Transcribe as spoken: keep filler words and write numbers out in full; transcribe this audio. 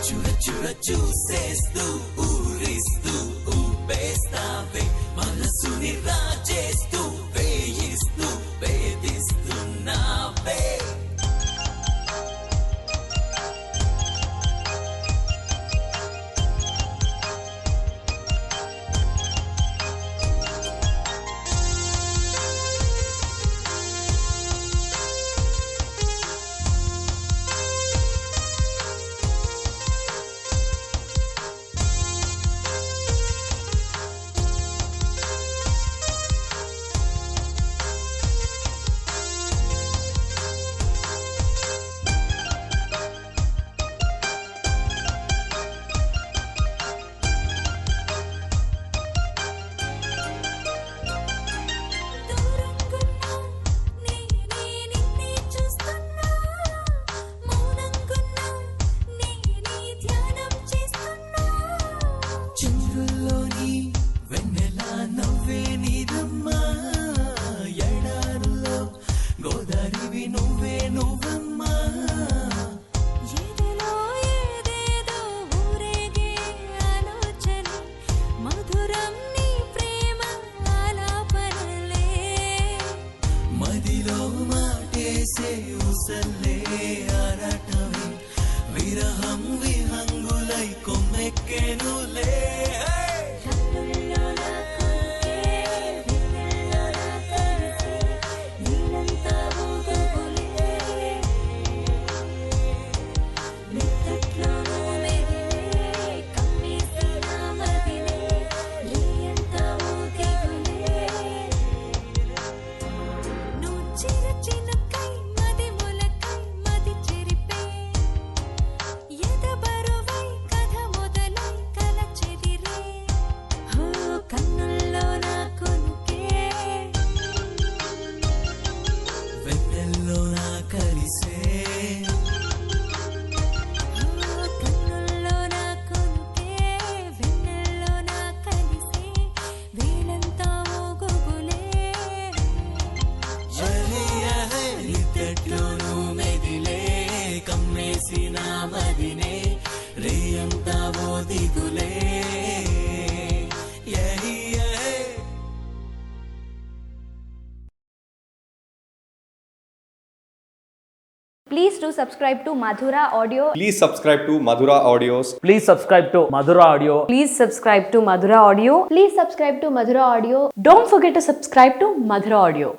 Cura-cura, cusestu, uristu, umpestabe, manasuni, rajestu, bejistu, betistu, nabe. చింగుల్లోని వెన్నెల నవ్వే నిదమ్మా, ఎడారుల్లో గోదారివి నువ్వే నువ్వమ్మా. ఏదిలో ఏదేదో ఊరేగే ఆలోచన, మధురం నీ ప్రేమ ఆలాపనలే. మదిలో మాటేసే ఊసల్లే ఆరాటమే, విరహం విహంగులై కొమ్మెక్కెనులే. కన్నుల్లో నా కొనుకే, వెన్నెల్లో నా కలిసే, నీలంతా ఊగులే. నిత్తట్లోనూ మెదిలే, కమ్మేసిన మదిలే, రేయంతా ఊగిలే. నూర్చిరు చినుకై, మది ములకై, మది చెరిపే. ఎద బరువై, కథ మొదలై, కల చెదిరే. ఓ కన్నుల్లో నా కొనుకే, వెన్నెల్లో నా కలిసే. ఓ కన్నుల్లో నా కొనుకే, వెన్నెల్లో నా కలిసే, వేలంతా ఊగులే. నిత్తట్లోనూ మెదిలే, కమ్మేసిన మదినే, రేయంతా ఊగిలే. Please do subscribe to Madhura Audio. Please subscribe to Madhura Audios. Please subscribe to Madhura Audio. Please subscribe to Madhura Audio. Please subscribe to Madhura Audio. Don't forget to subscribe to Madhura Audio.